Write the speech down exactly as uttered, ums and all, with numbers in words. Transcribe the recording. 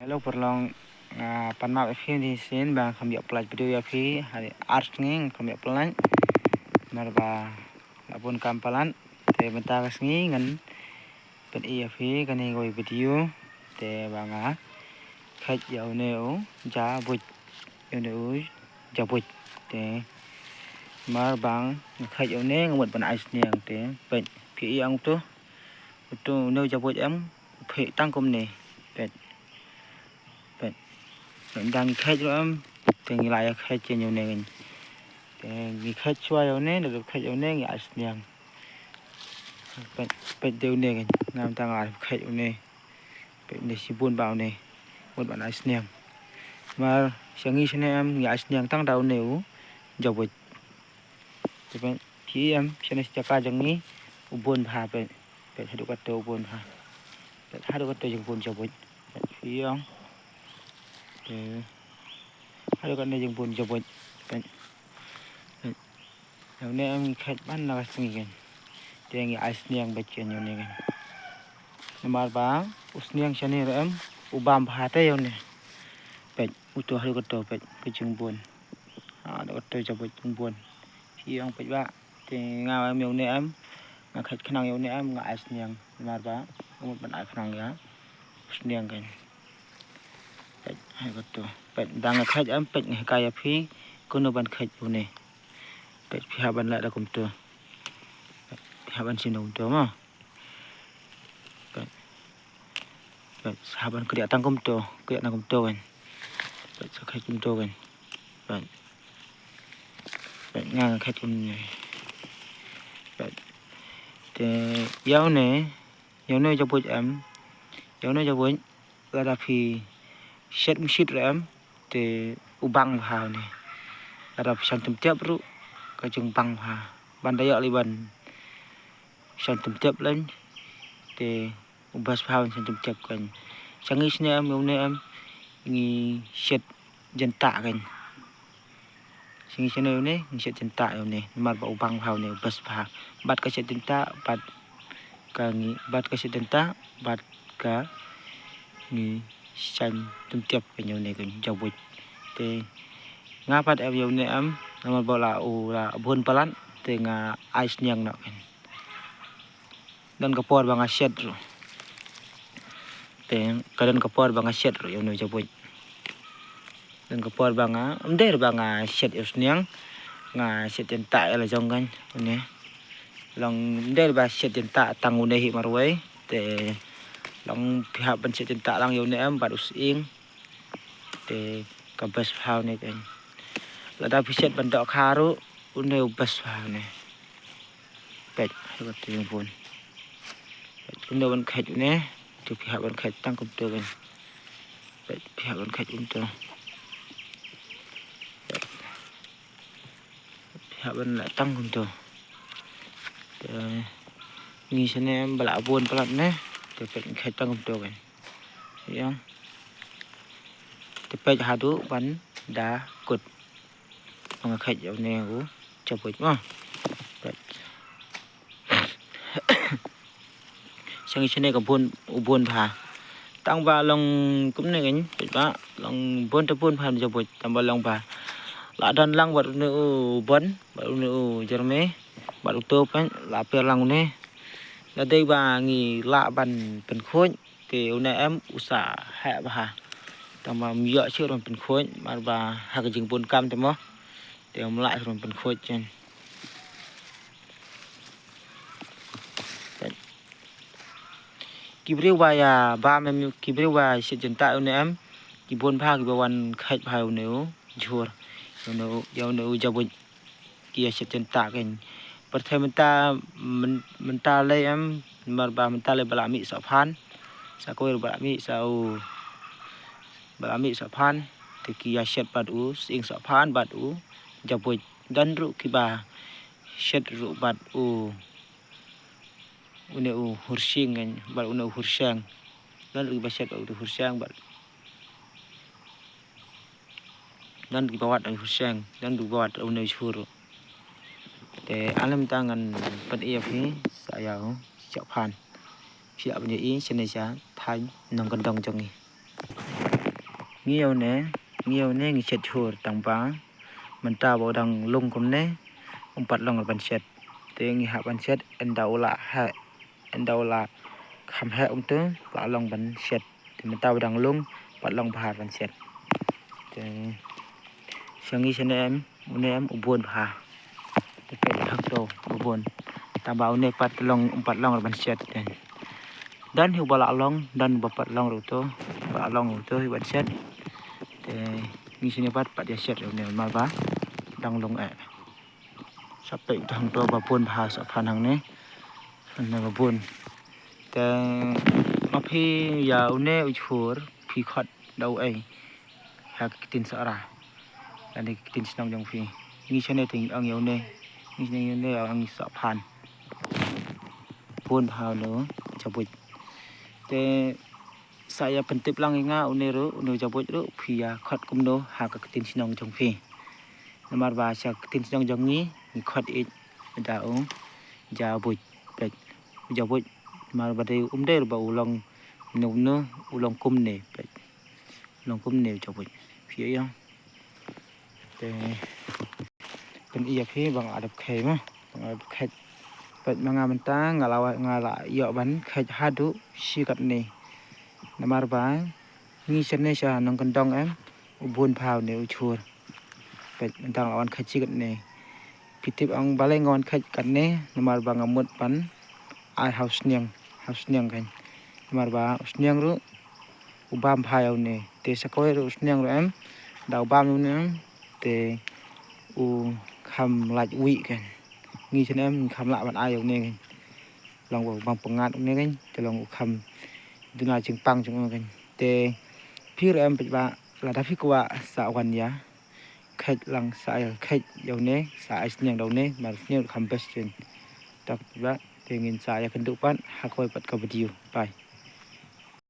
Hello paralok, nga pan map ïa phi ni sien ba nga kham ïa upload video ïa phi ha ar sngi nga kham ïa upload. Namar ba la bun kam palat te mynta ka sngi ngan pyni ïa phi kane kawei video te ba nga kheit ïa une u jabuit, ïa une u jabuit. Te namar ba nga kheit ïa une nga mut ban ai sniang te peit phi ïa ong to. Uto une u jabuit em u phi tang kumne. Peit. Peit. Peit dang ngi kheit ruh em te ngi la ïa kheit ïa une ngin. Te ngi kheit shuwa ïa une, ngi kheit ïa une ngi ai sniang. Peit, peit de une ngin. Ngam tang ai kheit une. Peit une shibun ba une. Mut ban ai sniang. Mar sha ngi shane em ngi ai sniang tang da une u jabuit. Te peit phi em shane shi jaka jong ngi u bun bha peit. Peit haduh kato u bun bha. Peit haduh kato jong bun jabuit. Peit phi ong. Te haduh kato jong bun jabuit. Peit. Peit. Ïa une em ngi kheit ban la ka sngi kan. Te ngi ai sniang beit kan ïa une kan. Namar ba u sniang shane ruh em u bam bha te ïa une. Peit uto haduh kato peit ka jingbun. Haduh kato jabuit jingbun. Phi ong peit ba. Te nga em ïa une em nga kheit khnang ïa une em nga ai sniang namar ba nga mut ban ai khnang ïa u sniang kan. Peit hai kato peit dang nga kheit em peit nga hikai ïa phi kumno ban kheit une. Peit phi hap ban leh da kumto. Peit phi hap ban shim da kumto mo. Peit. Peit sa hap ban kdiah tang kumto, kdiah tang kumto kan. Peit sa kheit kumto kan. Peit. Peit nga nga kheit kumne. Peit. Te ïa une, ïa une jabuit em. Ïa une jabuit lada phi shet mynshet ruh em te u bang bha une. Lada phi shan tymtep ruh ka jingbang bha. Ban da ïoh lei ban shan tymtep lei te u best bha ban shan tymtep kan. Sha ngi shane em ïa une em ngi shet jyntah kan. Sha ngi shane ïa une ngi shet jyntah ïa une namar ba u bang bha une u best bha. Bad ka shet jyntah bad ka ngi bad ka shet jyntah bad ka ngi shan tymtep kan ïa une kan jabuit. Te nga pat em ïa une em namar ba la u la bun palat te nga ai sniang noh kan. Don ka por ba nga shet ruh. Te ka don ka por ba nga shet ruh ïa une u jabuit. Don ka por ba nga, ym dei ruh ba nga shet ïa u sniang, nga shet jyntah ïa la jong kan une. Long ym dei ruh ba shet jyntah tang une hi marwei te long phi hap ban shet jyntah lang ïa une em bad u sying. Te ka best bha une kan. Lada phi shet ban dohkha ruh une u best bha une. Peit ha kata jingbun. Peit kumno ban kheit une. Te phi hap ban kheit tang kumto kan. Peit phi hap ban kheit kumto. Peit. Phi hap ban leh tang kumto. Te ngi shane ba la bun palat ne. Te peit kheit tang kumto kan. Ïa. Te peit haduh ban da kut. Nga kheit ïa une u jabuit mo. Peit. Sha ngi shane ka bun u bun bha. Tang ba long kumne kan peit ba long bun te bun bha jabuit tang ba long ba la don lang bad une u bon bad une u jerme bad uto peit la per lang une. La dei ba ngi lah ban pynkhuid. Te une em u sa heh bha. Tang ba ym ïoh shuh ruh ban pynkhuid mar ba ha ka jingbun kam te mo. Te ym lah shuh ruh ban pynkhuid chen. Ki briew ba ïa bam em ki briew ba shet jyntah une em ki bun bha kiba wan kheit bha une u jhur. Une u ïa une u jabuit. Ki ïa shet jyntah kan. Pyrthei mynta mynta lei em namar ba mynta lei ba la mih sa phan. Sa kawei ba la mih sa u ba la mih sa phan. Te ki ïa shet bad u sying sa phan bad u jabuit. Don ruh kiba shet ruh bad u une u hursing kan bad une u hurseng. Don ruh kiba shet bad u hurseng bad Don kiba wad u hurseng, don kiba wad une u jhur. Te ale mynta ngan pyni ïa phi sa ïa u shah phan. Phi hap ban ïohi shane sha thaiñ nongkyndong jong ngi. Ngi ïa une, ngi ïa une ngi shet jhur tang ba mynta ba u dang lung kumne, um pat long ban shet. Te ngi hap ban shet, ynda u la heh, ynda u la kham heh um tu, la long ban shet. Te mynta ba dang lung, pat long bha ban shet. Te sha ngi shane em, une em u bun bha. Te peit hangto u bun. Tang ba une pat long, um pat long ban shet. Te don hi uba la long, don uba pat long ruh to, ba long ruh to hi ban shet. Te ngi shane pat pat ïa shet ruh ne mar ba dang long eh. Sa peit uta hangto ba bun bha sa phan hangne. Hangne ba bun. Te ma phi ïa une u jhur phi khot da u ei ha ka ktien Sohra lane ka ktien shnong jong phi. Ngi shane te ngi ong ïa une, ngi shane ïa une ong ïa u Sohphan. Bun bha une u jabuit. Te sa ïa pyntip lang ïa nga une ruh, une u jabuit ruh phi ïa khot kumno ha ka ktien shnong jong phi. Namar ba sha ka ktien shnong jong ngi ngi khot ïa da u jabuit. Peit u jabuit. Namar ba dei um dei ruh ba u long kumno kumno, u long kumne. Peit u long kumne u jabuit. Phi ïa ong. Te pyn-i ïa phi ba nga dep kheit ma, ba nga dep kheit. Peit ma nga mynta nga la wa-, nga la ïoh ban kheit haduh shi katne. Namar ba ngi shane sha nongkyndong em, u bun bha une u jhur. Peit mynta nga la wan kheit shi katne. Phi tip ong balei nga wan kheit katne, namar ba nga mut ban ai ha u sniang, ha u sniang kan. Namar ba u sniang ruh u bam bha ïa une. Te sa kawei ruh u sniang ruh em, da u bam ïa une em, te u kham lait wih kan. Ngi shane em, ngi kham lah ban ai ïa une kan. Long ba u bam pyngngad une kan, te long u kham duna jingpang jong u kan. Te phi ruh em peit ba lada phi kwah sa wan ïa kheit lang sa ïa kheit ïa une, sa ai sniang da une, mar sniang ruh kham best kan. Tok ba te ngin sa ïa kynduh pat ha kawei pat ka video. Bye.